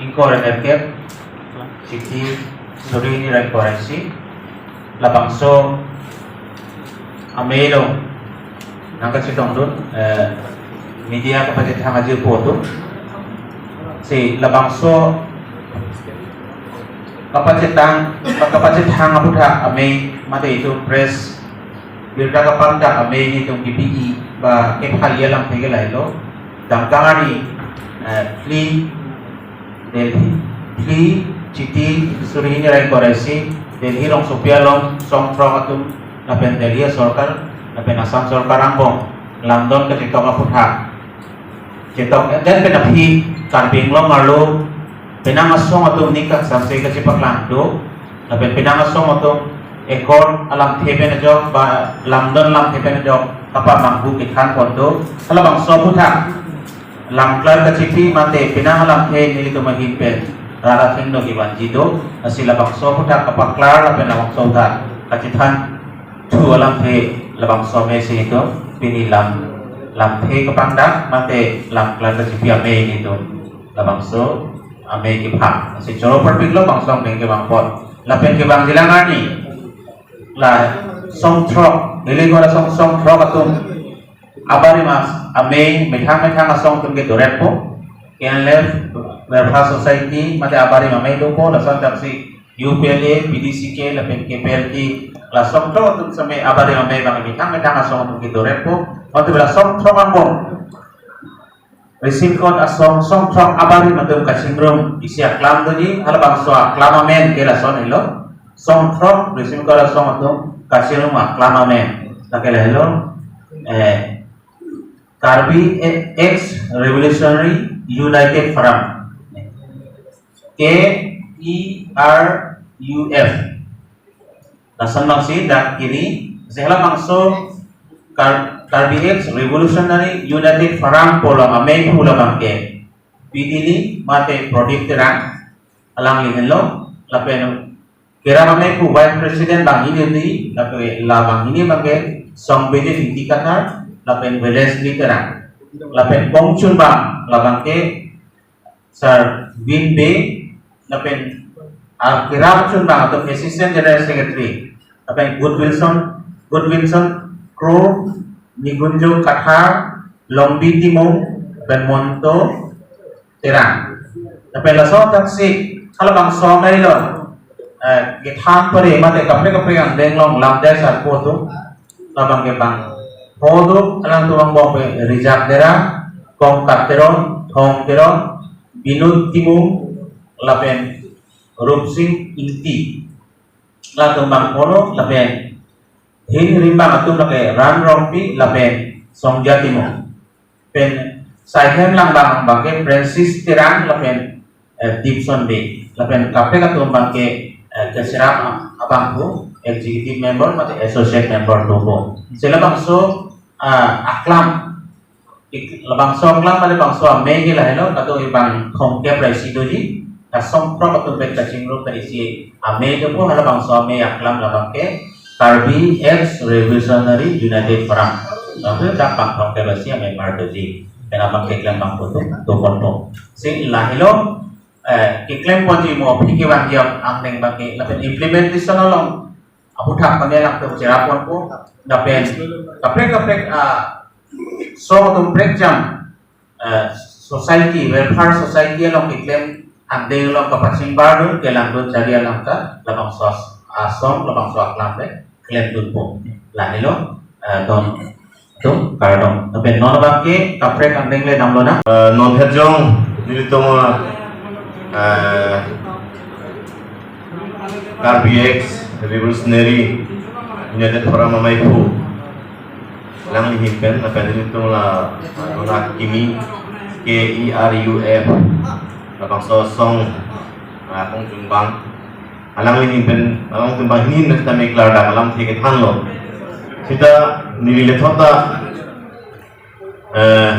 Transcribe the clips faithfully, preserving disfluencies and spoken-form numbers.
Ingkoi ra nerkep, Chiti suri hini ra ingkoi ra isi, labangso amei along nangkachetongdun, eh, media kapachethang ajirpo atum. Si labangso kapachethang, kapachethang aphuthak amei mate itum press birta kapangdak amei nelitum kipi-i ba kephali alamthe ke lahelo. Dangkang arni, eh, phli Delhi, phli Chiti suri hini ra ingkoi ra isi, Delhi rongsopi along song throk atum, lapen Delhi sorkar, lapen Assam sorkar angbong lamdon kachetok aphuthak chetok, eh, den pen aphi Karbi Anglong arlo penang asong atum ning kangsamse kachepaklang do, lapen penang asong atum accord alamthe pen ajok ba lamdon lamthe pen ajok kapamanghu kethan pon do. Halabangso aphuthak lamklar kachipi mate penang alamthe nelitum ahin pen rat athengno kevanji do. Lasi labangso aphuthak kapaklar lapen labangso aphuthak kachethan thu alamthe labangso amei si nelitum pini lam, lamthe kapangdak mate lamklar kachipi amei nelitum labangso amei kepha. Lasi choro parpiklo bangso angdeng kevang apot. Lapen kevangjilang arni la song throk, Delhi kora song, song throk atum abarim amei methang methang asong atum ke doretpo. K N L F, Welfare Society mate abarim amei dopo, lason thaksi U P L A, P D C K lapen K P L T, la song throk atum same abarim amei abang methang methang asong atum ke doretpo. Mate la song throk angbong risim kot asong song throk abarim atum kachingrum isi aklam doji. Halabangso aklam amen ke lason helo, song throk risim kot asong atum kachingrum aklam amen. Lake lahelo, eh, Karbi Ex Revolutionary United Forum, K E R U F. Lason bangsi dak kiri, si halabangso Kar-, Karbi Ex Revolutionary United Forum pu along ameiphu labang ke Bidili mate Prodip Terang, alangli henlo, lapen kerap ameiphu Vice President banghini di, lapen la banghini abang ke Songbijit Ingti Kathar, lapen Wellesley Terang, lapen kongchun abang labang ke Sir Win Bey, lapen, ah, kerap chun abang atum Assistant General Secretary, lapen Goodwilson, Goodwilson Kro, Nigunjo Kathar, Longbi Timung, lapen Monto Terang. Lapen laso thaksi halabangso amei along, eh, kethan pare mate kaprek kaprek angdeng along lamdet sarpo atum, labang ke bang pho do, alangtum angbong ke Rijak Terang, Kongkak Teron, Thong Teron, Binod Timung, lapen Rupsing Ingti. Latum bang pho lo, lapen ahin rim abang atum lake Ran Rongpi lapen Songja Timung. Pen saihem lang abang abang ke Francis Terang lapen, eh, Dipson Bey. Lapen kaprek atum abang ke, eh, keserap abangphu, executive member mate associate member dopo. Si labangso, ah, aklam, ik-, labangso aklam mate labangso amei ke lahelo, kadokave abang thomkep ra isi doji, ta song throk atum pen kachingrum ta isi amei dopo. Halabangso amei aklam labang ke Karbi Ex Revolutionary United Forum. Lapen dak bang thomkep ra isi ameipar doji. Pen abang keklem abangphu atum doponpo. Si lahelo, eh, keklem ponji mo aphi kevangji angdeng abang ke, lapen implementation along aphuthak kami alangtum cherap ponpo, lapen kaprek kaprek, ah, song atum prekjam, eh, society, welfare society along keklem angdeng along kapachingbar dun, kelangdun charli alam ta labangso as-, asong, labangso aklam le klemdunpo. Lahelo, eh, don atum kardom. Lapen non abang ke kaprek angdeng le damlonang. Eh, non het jong nelitum, eh, Karbi Ex Revolutionary United Forum ameiphu alangli ahin pen, lapen nelitum la, eh, non akimi K E R U F, labangso asong, eh, kongchun abang, alangli ahin pen, alangtum banghini pen sitame klardak alamthe kethanlo. Sita neli lethot ta, eh,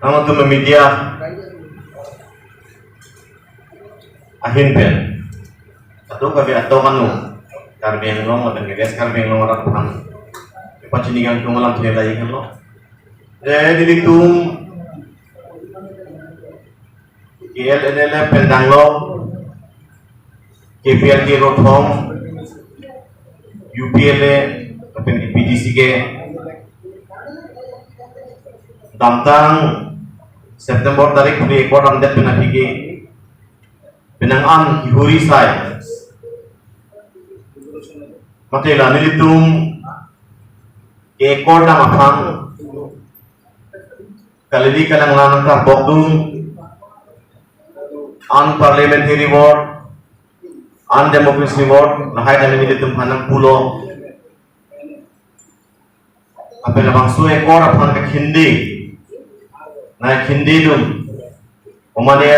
alangtum media ahin pen, atum kave atum anu Karbi Anglong lapen ke West Karbi Anglong arat aphan pachini kangtung alamthe ta iklo. Eh, nelitum K L N L F pen danglo, K P L T rothom, U P L A, lapen P D C ke damtang September tarik phli ekor damdet pen aphi ke penang an kihuri sai. Mate la nelitum ke ekor dam aphan kalili kalanglang nangkarbokdun, unparliamentary word, undemocracy word, lahai ta nelitum aphan nangpulo. Lapen labangso ekor aphan kakhindi, nangkhindidun. Omane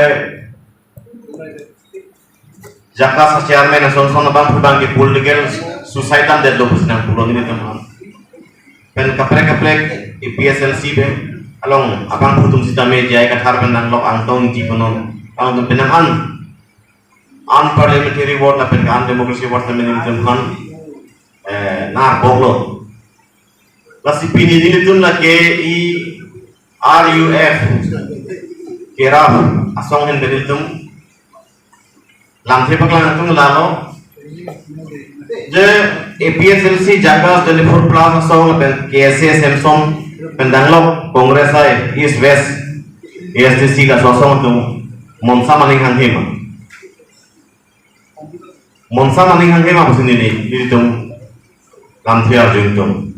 JACAS chairman ason son abang abang ke political suicide damdetlo pusi nangpulo nelitum aphan. Pen kaprek kaprek A P H L C pen along abangphu atum sitame J I Kathar pen nanglok Angtong Ingti punon. Abang atum penang an unparliamentary word lapen undemocracy word tame nelitum aphan, eh, nangkarboklo. Lasi pini nelitum lake i R U F kerap asong hen nelitum lamthe paklang atum lalo. Je A P H L C JACAS twenty-four plus asong pen K S A Samson pen danglok Congress I East West A S D C laso asong atum monsam aning hanghe ma. Monsam aning hanghe ma pusi neli, nelitum lamthe arjudun.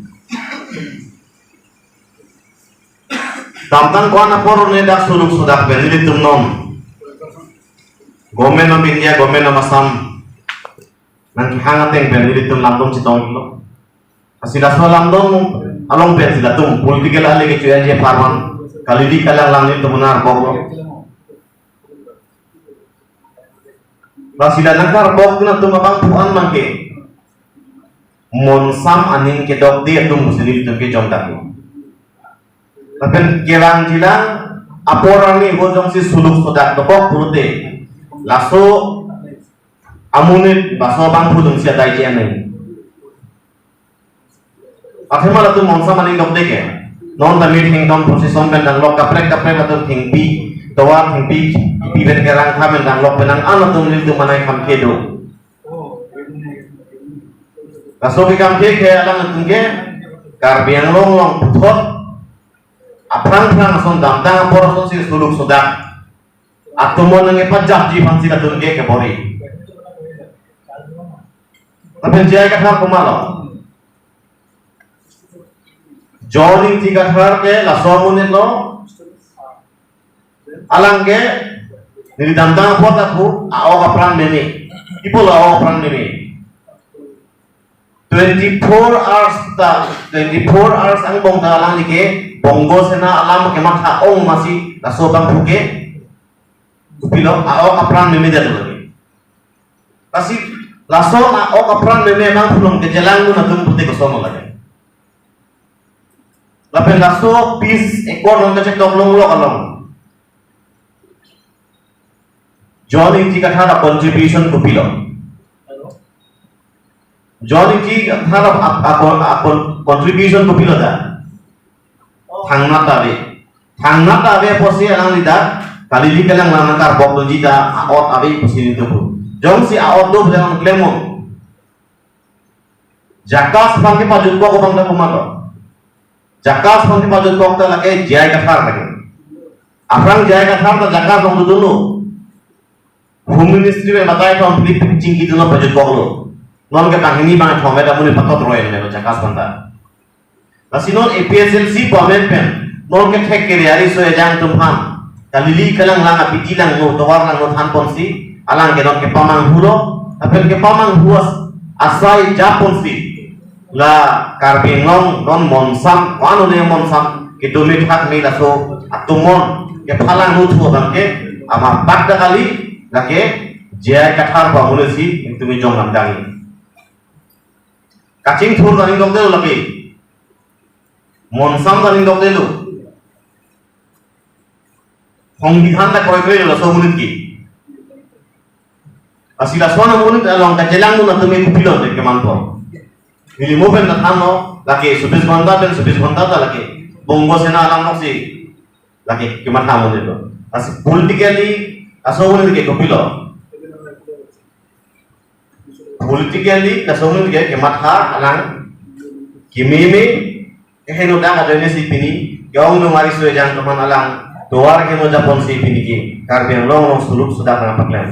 Damtang ko-an apor ne dak suluk sodak pen nelitum non Government of India, Government of Assam nangkehang ateng pen nelitum lamdom chetonglo. Lasi laso lamdom along pensi latum political ali kecho-enji apharman kalili kalanglang nelitum nangkarboklo. Lasi la nangkarbokdun atum abangphu an abang ke monsam aning kedokde atum pusi nelitum ke jongdaklo. Lapen kelang jilang apor arni ho jongsi suluk sodak dokok pulote laso amonit laso abangphu atumsi adai ji aneng. Athema latum monsam aning dokde ke. Non tame thengdon procession pen danglok kaprek kaprek latum thengpi, tovar thengpi, ipi pen kerang tha pen danglok penang an latum nelitum manai kam kedo. Laso ke kam ke ke alang atum ke Karbi Anglong along puthot aphrang phrang ason damtang apor asonsi suluk sodak atumon nangkepajapji aphansi latum ke kebor-i. Lapen J I Kathar komatlo? John Ingti Kathar ke laso amonitlo. Alang ke neli damtang apot aphu a-ok apran meme. Ipo la a-ok apran meme. Twenty-four hours ta, twenty-four hours angbong ta alangli ke Bongo Sena alam kematha ong masi laso abangphu ke kopilo a-ok apran meme detlo lake. Lasi lason a-ok apran meme abangphu along kejelangdun atum pute kosonlo lake. Lapen laso peace accord along kachetok longlok along John Ingti Kathar a-contribution kopilo? John Ingti Kathar a, a, a, a contribution kopilo ta? Thangnat ta ave. Thangnat ta ave apotsi alangli dak kalili kalanglang nangkarbokdunji ta a-ot ave pusi nelitum pu. Jongsi a-ot do pu along klemnon. JACAS aphan kepajutbok abang ta komatlo? JACAS aphan kepajutbok ta lake J I Kathar lake. Aphrang J I Kathar ta JACAS along dodunlo. Home Ministry pen batai thom phli chingkidunlo pajutboklo. Non ke banghini bangkethom ta amonit patot roi melo JACAS aphan ta. Lasi non A P H L C pu amen pen non kethek kere ariso ejang atum aphan kalili kalanglang apiti langno tovar langno thanponsi alang ke non kepamanghulo, lapen kepamanghu as-, asai japponsi la Karbi Anglong non monsam, ko-an one monsam kedome thakme laso atumon kephalangno thu abang ke ama bak ta kali, lake J I Kathar pu amonitsi nelitum jong lamdang. Kachingthur ta aning dokdelo lake. Monsam ta aning dokdelo. Songbidhan ta kroikre lo laso amonit ke. Lasi laso amonit along kajelangdun atum ke kopilo te kemanpo? Neli mo pen ta thanlo, lake chobis ghonta pen chobis ghonta ta lake Bongo Sena alam amoksi lake kematha amonit lo. Lasi politically Laso amonit ke kopilo? Politically laso amonit ke kematha alang kememe, kehenodak ajoine si pini ke-ongdung ariso ejang atum aphan alang tovar heno japonsi pini ke Karbi Anglong along suluk sudak nangpaklem.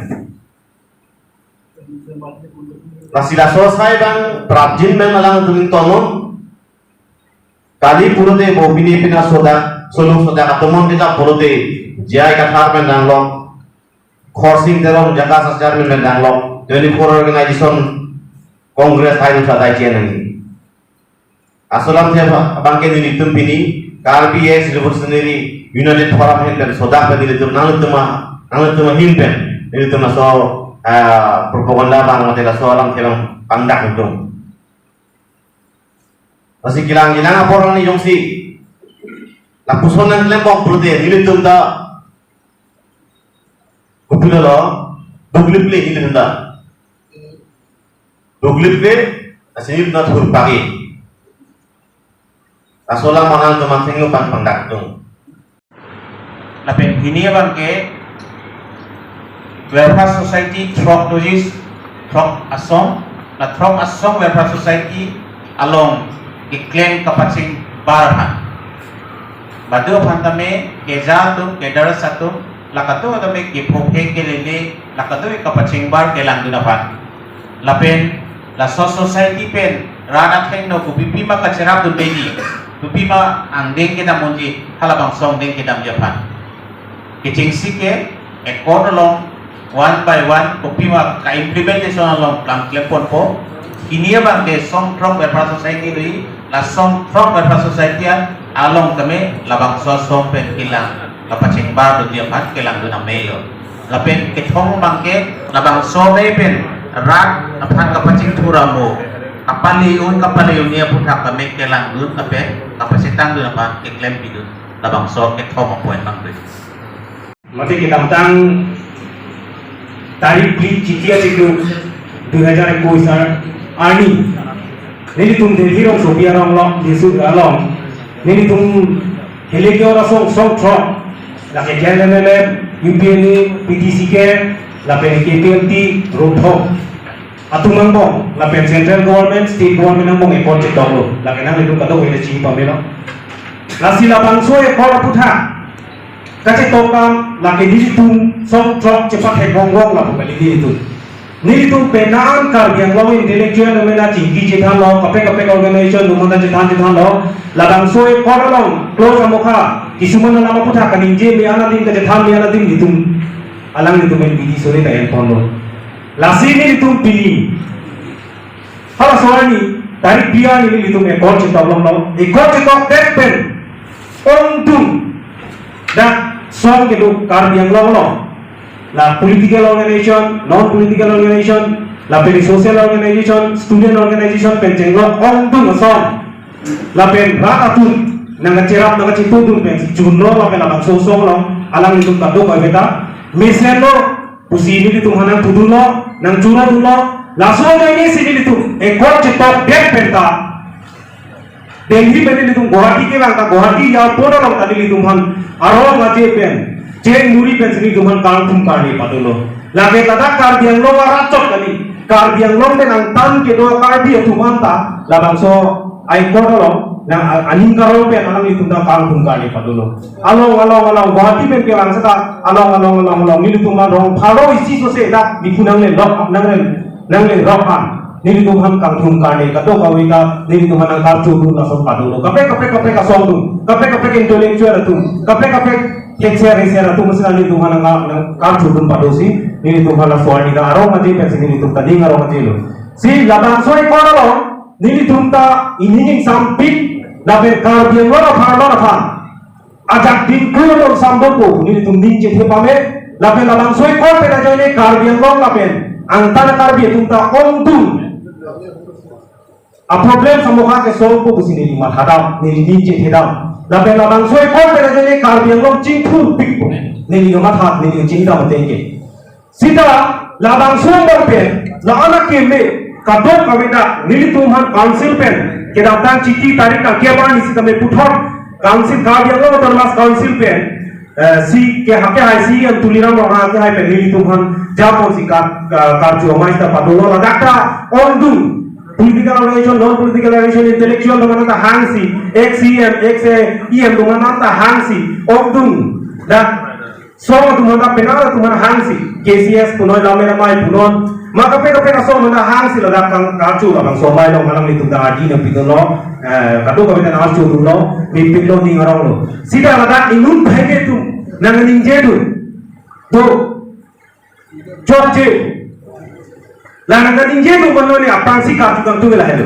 Lasi laso asai abang prapjin pen alangtum ingtonnon. Kali pulote bo pini pina sodak, suluk sodak atomon kita pulote J I Kathar pen danglok, Khorsing Teron Jakasa Chairman pen danglok, twenty-four Organization Congress hai nung sadai chien nangji. Laso alamthe abang ke nelitum pini Karbi Ex Revolutionary United Forum ahin pen sodak pen nelitum nanglitum a, nanglitum ahin pen nelitum laso, ah, propaganda abang mate laso alamthe abang pangdak nelitum. Lasi kelang kelang apor ni jongsi lapuson nangklembom pulote nelitum ta kopilo lo, duklip le nelitum ta. Duklip le, lasi nelitum ta thurpake. Laso alam manang atum anthengno pan pangdakdun. Lapen pini abang ke Welfare Society throk doji, throk asong, la throk asong Welfare Society along keklem kapachingbar aphan. Badu aphan tame keja atum, kedaras atum, la kado tame kephophe kelele, la kado kapachingbar kelangdun aphan. Lapen laso society pen rat athengno kopipima kacherapdun deji, kopima angdeng kedam unji, halabangso angdeng kedamji aphan. Kechengsi ke accord along one by one kopima ka-implementation along klam klemponpo. Pini abang ke song throk Welfare Society doji, la song throk Welfare Society along tame labangso asong pen kelang kapachingbar doji aphan kelangdun amelo. Lapen kethom abang ke labangso amei pen rat aphan kapachingthur amo, kapale un kapale un-e aphuthak tame kelangdun lapen kapachethangdun aphan keklempidun, labangso kethom apoint abang doji. Mate kedamtang tarik phli Chiti achiklo dui hajar ekuis arni nelitum Delhi rongsopi arong along, Disu along, nelitum Hills Corridor asong song throk, lake K L M L F, U P N A, P T C K, lapen K P L T, Rothok atum angbong, lapen Central Government, State Government angbong accord chetoklo, lake nanglitum kadokave chini pamelo. Lasi labangso accord aphuthak kachetok akam lake nelitum song throk chepathek gonggong lapu kali nelitum. Nelitum penang Karbi Anglong intellectual atum mena chingki chethanlo, kaprek kaprek organization atum mena chethan chethanlo. Labangso accord along clause amokha, kisuman alam aphuthak kaningje me-an adim kachethan me-an adim nelitum alanglitum en bidi sore ta enponlo. Lasi nelitum pini halaso arni, tarik phli arni nelitum accord chetok longlo. Accord chetok det pen ongdung dak song kedo Karbi Anglong along, la political organization, non political organization, lapen social organization, student organization pen chenglok ongdung asong, lapen rat atum nangkacherap nangkachetongdun pensi chunlo, lapen labangso asong along alanglitum kadokave ta mesenlo pusi nelitum aphan nangpudunlo, nangchunodunlo. Laso ajoine si nelitum accord chetok det pen ta Delhi pen nelitum Guwahati kelang ta, Guwahati airport along ta nelitum aphan arong aje pen cheng muri pensi nelitum aphan kangthum karne padolo. Lake ladak Karbi Anglong arat chot kali, Karbi Anglong pen angtan kedo Karbi atum aphan ta labangso accord along nang a-, aning karong pen alanglitum ta kangthum karne padolo. Along along along Guwahati pen kelang seta along along along along nelitum arong pharo isi sose dak Diphu nangle lok nangle nangle rok aphan nelitum aphan kangthum karne kadokave ta nelitum aphan nangkarchudun lason padolo. Kaprek kaprek kaprek asong atum, kaprek kaprek intellectual atum, kaprek kaprek thekser heser atum si nelitum aphan nang, nangkarchudun padosi nelitum aphan laso arni ta arong aje pensi nelitum ta ning arong ajelo. Si labangso accord along nelitum ta ining ingsampik lapen Karbi Anglong apharman aphan ajak dingklu atum sambopo nelitum ning chethe pame, lapen labangso accord pen ajoine Karbi Anglong lapen angtan Karbi atum ta ongdung aproblem samokha ke solve po pusi neli mathadam, neli ning chethedam. Lapen labangso accord pen ajoine Karbi Anglong chingthurpikpo, neli matha, neli chingdam ateng ke. Seta labangso abang pen la-an akeme kadokave ta nelitum aphan council pen kedamtang Chiti tarik tangkep arni sitame puthot council, Karbi Anglong Autonomous Council pen Eh, si ke hake hai C E M Tuliram Ronghang ke hai pen nelitum aphan japonsi kar, eh, karju amei ta padolo, ladak ta ongdung political organization, non political organization, intellectual atum aphan ta hangsi, ex C E M, ex E M atum aphan ta hangsi, ongdung. Dak song atum aphan ta penang atum aphan hangsi, K C S punoi, lamera mai punon, ma kaprek kaprek asong aphan ta hangsi ladak kang karju labangso amei along alanglitum ta adi nangpidunlo, eh, kadokave ta nangkarjudunlo, mepiklo, ning aronglo. Sita ladak inut bhai ke atum nangkaningjedun. To, chokche. La nangkaningjedun, mane aphrangsi karju kangtung lahelo.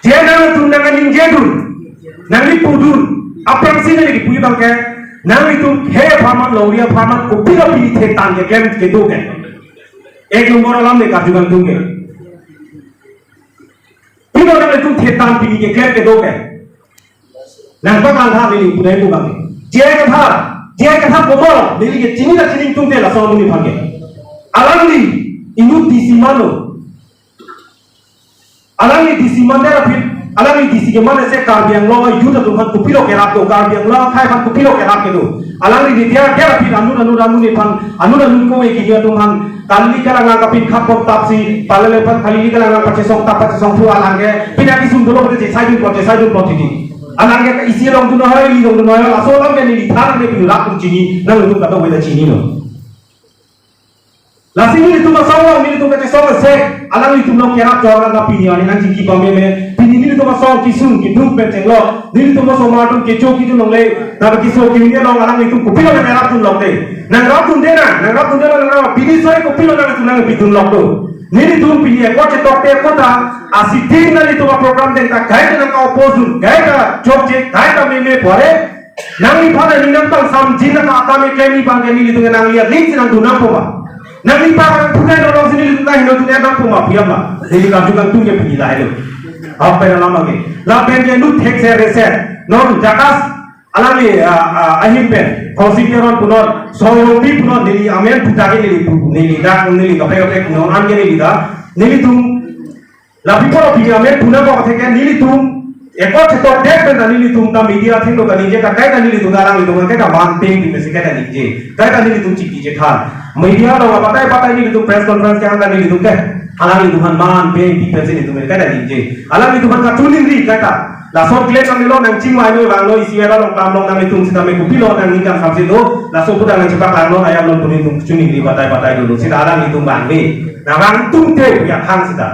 Je nangtum nangkaningjedun, nanglipudun, aphrangsi neli kipuji abang ke, nanglitum khei apharman, longri apharman, kopilo pini thetan keklem kedo ke. Ek nombor alam le karju kangtung ke. Pilo nanglitum thetan pini keklem kedo ke. Nangpaklang tha neli pudai pu abang. J I Kathar, J I Kathar kotor, neli ke chini ta chini ingtungte laso amonit aphan ke. Alangli inut D C manlo. Alangli D C mandet aphi, alangli D C keman ase Karbi Anglong a-youth atum aphan kopilo kerap do, Karbi Anglong akhei aphan kopilo kerap kedo. Alangli D C mandet aphi anut anut amonit aphan, anut anut kove kimi atum aphan, kali kalang nangkapin khap pon tapsi, palele aphan kali kalang nangpachesong tap pachesong thu alang ke, pini akesung dolo pute chesaidunpo, chesaidunpo titi. Alang ke isi longdun noi, ili longdun noi, laso alam ke neli than ke pini rat atum chini, nangtum kadokave ta chinilo. Lasi nelitum asong along, nelitum kachesong asek, alanglitum along kerap jor nang pini ani nangchingki pameme, pini nelitum asong kesung keduk pen chenglok, nelitum asomar atum kecho kejun longle, nang keso kejun along alanglitum kopilo nangrapdun lokte. Nangrapdunde nang, nangrapdunde nang, nang pini soi kopilo nangtum nangpidun lok do. Nelitum pini ekot chetokte kota, asitin nelitum a-program deng ta kaita nangka-oppose dun, kaita chokche, kaita meme pore, nangliphan aning nangpangsamjin nang akam eklem abang ke nelitum nangli aling si nangdun nangpo ma. Nangliphan aning phunai nolong si nelitum ta hino dun nangpo ma, piyam ma. Neli karju kangtung ke pini lahelo. Apa yang lama ke? Lapen ke inut thekser reser. Non JACAS alangli, ah, ah, ahin pen, Kaushik Teron punon, Soi Rongpi punon, neli amen puta ke neli pu, neli dak, neli kaprek kaprek non an ke neli dak. Nelitum lapu apor aphi amen puna ko theke nelitum ekot chetok det pen ta nelitum ta media athengno kaningje ta kaita nelitum ta alanglitum kaita man peng pi pensi kaita ningje, kaita nelitum chingki chethan. Media along abatai batai nelitum press conference kehang ta nelitum ke alanglitum aphan man peng pi pensi nelitum kaita ningje. Alanglitum aphan kachiningri kaita. Lason klem nanglelo nangchingvai noi vanglo isi era along kam along nanglitum sitame kopilo nangning kangsamse do. Laso putang nangchepaklanglo ayam along pu nelitum chiningri batai batai dolo. Sita alanglitum bang ni. Nang bang tum te ya khang sita.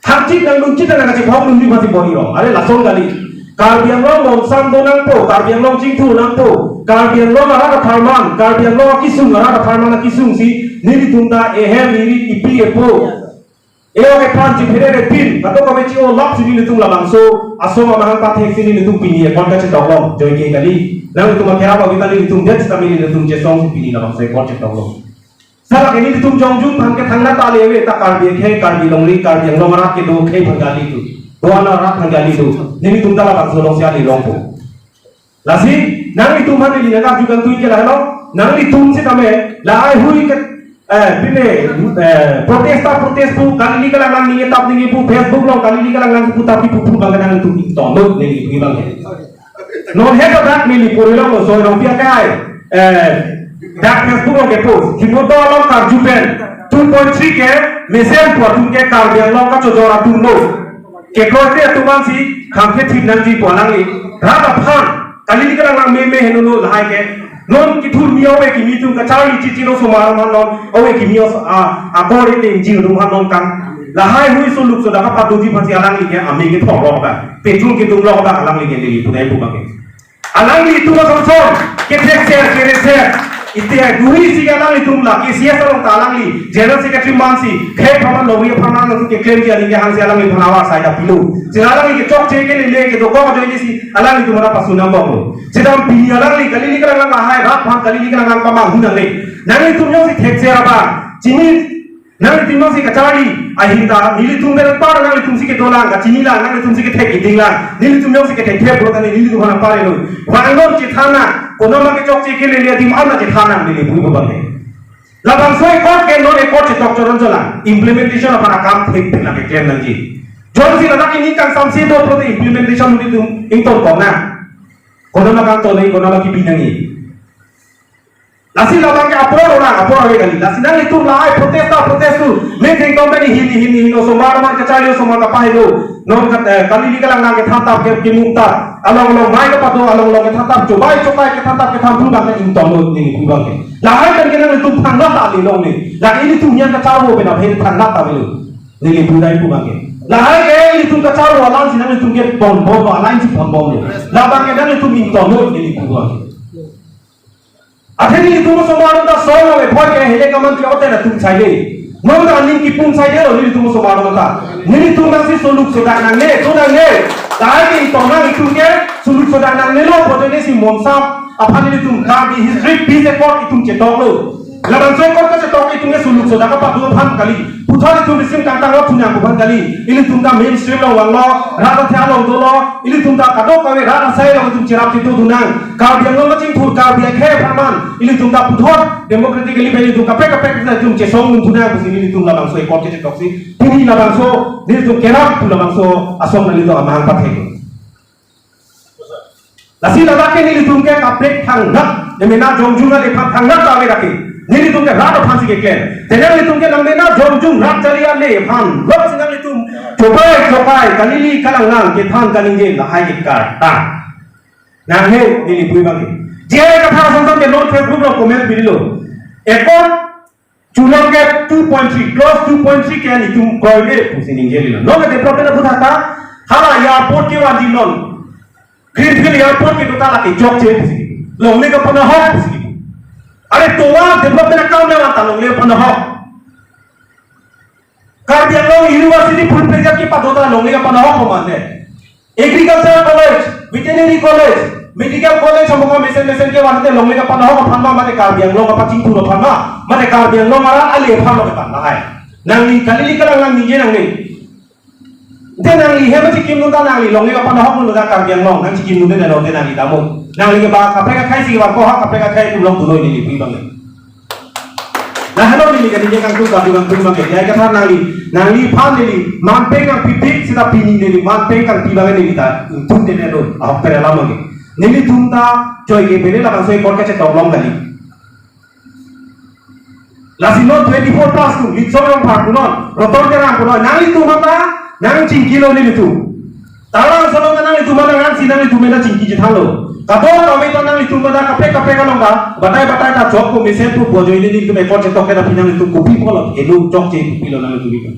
Thakchit nang nungchit nang kachephong nungni mati boni rong. Are lason kali. Karbi Anglong monsam do nangpo, Karbi Anglong chingthur nangpo, Karbi Anglong arat apharman, Karbi Anglong akesung arat apharman akesung si, nelitum ta ehem iri ipi epo. Eo kephan chiphere re pin, kadokave chi-olap si nelitum labangso, asong amahang pathek si nelitum pini ekot kachetok long, joike kali. Nangtum akhera pawi kali nelitum det sitame nelitum chesong si pini labangso ekot chetok long. Sala ke nelitum jongjung aphan ke thangnat ta le ave ta Karbi akhei, Karbi longri, Karbi Anglong arat kedo akhei aphan kali tu. Doan arat aphan kali tu. Nelitum ta labangso along si kali longpo. Lasi, nanglitum aphan neli nangkarju kangtung ke lahelo, nanglitum sitame, lahai hui ke, eh, pine, eh, protest ta protest pu, kali kalang nangning etap ningje pu, Facebook along kali kalang nangpu tapi pu pu abang nanglitum ingtonlo neli pu abang. Non he to dak neli pori along lo Soi Rongpi akai. Eh, dak Facebook along kepost. Thimoto along karju pen. Two point three ke mesen pu atum ke Karbi Anglong kachojor atum lo. Kekroi te atum ansi khang kethip nangji pu alangli. Rat aphan. Kali kalang nang meme heno no lahai ke. Non kethur mi ove kimi atum kacharli chichilo osomar aphan non. Ove kimi os-, a, akor ite ingjir atum aphan non kang. Lahai hui so luk so dak kapadoji aphansi alangli ke amei kethor lo ba. Petrol kedung lo ba alangli ke neli punai pu abang ke. Alanglitum asonson, kethekser, kereser. Iti ai duhi si alanglitum la, K C S along ta alangli, General Secretary mansi, khei apharman longri apharman nangtum keklemji aning kehangsi alangliphan awar sai ta pilo. Si alangli kechokche kelele kedokok ajoine si, alanglitum aphan pasu nangkoklo. Sita pini alangli, kali kalang nang lahai, rat aphan kali kalang nang pamanghu nangne. Nanglitum jongsi thekser abang, chini Nanglitum jongsi kacharli, ahin ta, nelitum pen par nanglitum si kedolang, kachinilang, nanglitum si kethek idinglang, nelitum jongsi kethek thek pulo tangte nelitum aphan parelo. Vangnon chethan nang, konoma kechokche kelele adim an ta chethan nang neli pu abang ke. Labangso ekot ke non ekot chetok choron cholang, implementation aphan akam thekpik nang keklem nangji. Jongsi ladak nangning kangsamse do pulote implementation nelitum ingtonkok nang. Konat ma kangton nangji, konat ma kipi nangji. Lasi labang ke apor orang, apor ave kali. Lasi nanglitum lahai protest ta protest tu. Meeting company hini hini hini osomar aman kacharli osomar kapahelo. Non kat, eh, kalili kalang nang kethan tap ke kimung ta. Along along mai kapado, along along kethan tap, chobai chokai kethan tap, kethan tu bang ke ingtong lo neli pu bang ke. Lahai kan ke nanglitum thangnat ta lelong ne. Lake ilitum nian kacharvo pen aphi thangnat ta avelo. Neli pu dai pu bang ke. Lahai ke ilitum kacharvo alam si nanglitum ke bon bon lo, alam si bon bon lo. Labang ke nanglitum ingtong lo neli pu bang ke. Athe nelitum osomar ta song ave, phoike hele kaman ke hotel atum saile. Non ta aning kipum saile lo nelitum osomar ta. Nelitum nangsi soluk sodak nangne, so nangne. Lahai ke ingtong nang itum ke soluk sodak nangnelo, photo ne si monsam. Aphan nelitum Karbi Historic Peace Accord itum chetok lo. Labangso accord kachetok itum ke soluk sodak kapado aphan kali. Puthot itum risim kangtang lo thu nangpo aphan kali. Ilitum ta mainstream along vanglo, rat athe along dolo, ilitum ta kadokave rat asai along itum cherap chetu dunang. Karbi Anglong kachingthur, Karbi akhei apharman, ilitum ta puthot democratically pen ilitum kaprek kaprek ta itum chesong dun thunang pusi nelitum labangso accord kechetoksi. Pini labangso nelitum kerap pu labangso asong nelitum amang pathek. Lasi ladak ke nelitum ke kaprek thangnat, ne mena jongjung ale phan thangnat ta ave lake. Nelitum ke rat aphan si keklem. Te nanglitum ke nang mena jongjung rat jali ale phan lok si nanglitum chobai chokai kalili kalang nang kethan kaningje lahai ke karta. Nang he neli pu bang ke. J I Kathar asong asong ke non Facebook lo comment pilo. Accord chulong ke two point three, clause two point three ke nelitum kroile pusi ningje lilo. Non ke development aphuthak ta, hala airport kevanji non. Greenfield airport kedo ta lake chokche pusi. Longle kapanahok pusi. Are tovar development akam le vanta longle panahok. Karbi Anglong University full fledged kepado ta longle kapanahok ko mane. Agriculture College, Veterinary College, Medical College, hamokha mesen mesen kevan te longle kapanahok aphan ma, mate Karbi Anglong kapachingthur aphan ma, mate Karbi Anglong arat ale aphan lo ketan lahai. Nangli kalili kalang nang ningje nangne. Te nangli hem chikim dun ta nangli longle kapanahok lo ta Karbi Anglong, nang chikim dun te lo te nangli damo. Nangli ke ba kaprek akhei si ba ko ha kaprek akhei tu long tu lo neli pu bang le. Lahelo neli kaningje kangtung kangtung kangtung bang ke. J I Kathar nangli, nangliphan neli manpeng kangpipik seta pini neli manpeng kangpi bang neli ta ingtung te ne do. Ahok pera lam bang ke. Nelitum ta choi ke bele labangso accord kachetok long kali. Lasi non twenty-four plus tu, Litsong Rongphar pu non, Roton Terang pu non, nanglitum mata, nang chingkilo nelitum. Talang salong ta nanglitum mata ngan si nanglitum mena chingki chethanlo. Kadokave ta nanglitum mata kaprek kaprek along ta, batai batai ta chok ko mesen pu bojoi nelitum accord chetok ke ta phi nanglitum kopi pulo, elo chokche pilo nanglitum.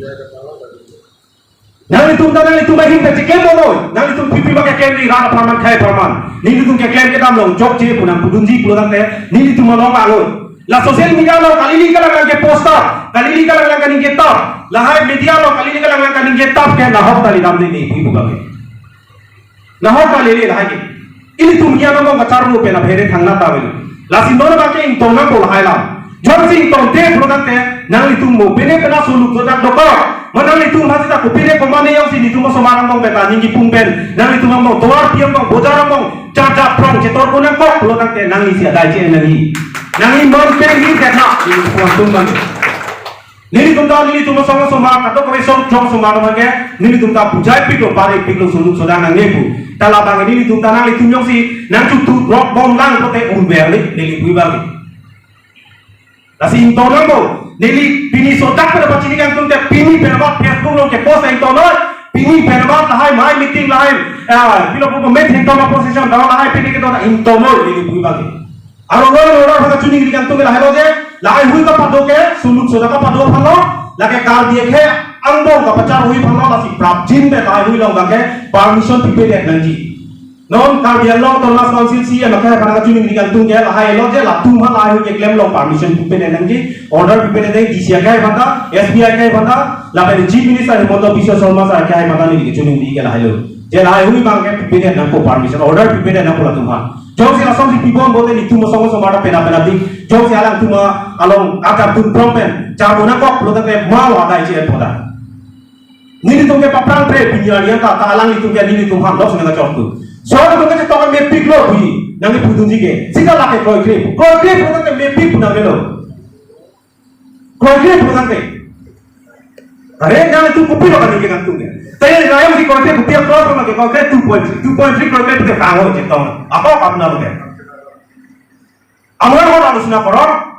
Nanglitum ta nanglitum ahin ta cheklem lo. Nanglitum pipi ma keklem ri rat apharman akhei apharman. Nelitum keklem kedam long chokche pu nang pudunji pulo tangte nelitum along ango. La social media lo kalili kalang lang ke poster, kalili kalang lang kaningje tap. Lahai media lo kalili kalang lang kaningje tap ke nahok ta lidam ne ne pu bang ke. Nahok ta lele lahai ke. Ilitum nian angbong kacharvo pen aphere thangnat ta avelo. Lasi non bang ke ingtong nangpo lahai lam. Jongsi ingtong te pulo tangte nanglitum mo pine pena soluk sodak dokok. Ma nanglitum hasi ta kopine komane jongsi nelitum osomar angbong pen ta ningje pung pen. Nanglitum angbong tovar pi angbong bojar angbong chap chap prong chetor ko nangkok pulo tangte nangli si adai che nangji. Nangli non pen hi tet na nelitum angbong. Nelitum ta nelitum asong asomar kadokave song jong asomar abang ke nelitum ta bujai piklo pare piklo soluk sodak nangne pu. Ta labang nelitum ta nanglitum jongsi nang chutu rock bomb lang pote unver le neli pu bang. Lasi ingtong nangpo neli pini sodak pen pachini kangtung te pini pen abat Facebook along ke post ingtong noi. Pini pen abat lahai mai meeting lahai, ah, pilo pu meeting toma position daw lahai pini kedo ingtong noi neli pu bang. Aro law and order aphan kachiningri kangtung ke lahai lo je, lahai hui kapado ke, soluk sodak kapado aphan lo, lake Karbi akhei angbong kapacharhui aphan lo, lasi prapjin pen lahai hui along bang ke permission pipedet nangji. Non Karbi Anglong Autonomous Council C E M akhei aphan kachiningri kangtung ke lahai lo je, latum aphan lahai hui keklem along permission pipedet nangji, order pipedet nangji D C akhei aphan ta, S P akhei aphan ta, lapen Chief Minister Himanta Biswa Sarma sir akhei aphan ta neli kachiningri ke lahai lo. Je lahai hui bang ke pipedet nangpo permission, order pipedet nangpo latum aphan. Jongsi asonsi pibom pote nelitum asong asomar ta pena pena di. Jongsi alangtum along ajar tun prong pen. Charbo nangkok pulo tangte malo adai che poda. Nelitum ke paprang pre pini arni ta ta alanglitum ke nelitum aphan lok sene kachok tu. Sor tu ke tok mepik lo pu. Nangli pudunji ke. Sita lake kroikre. Kroikre pulo tangte mepik pu nangne lo. Kroikre pulo tangte. Are nanglitum kopilo kaningje kangtung ke. Te jayam si koike butia cross ma ke koike two point three, two point three koike butia kango chetong. Ako apna lo ke. Amar ko alusna korok.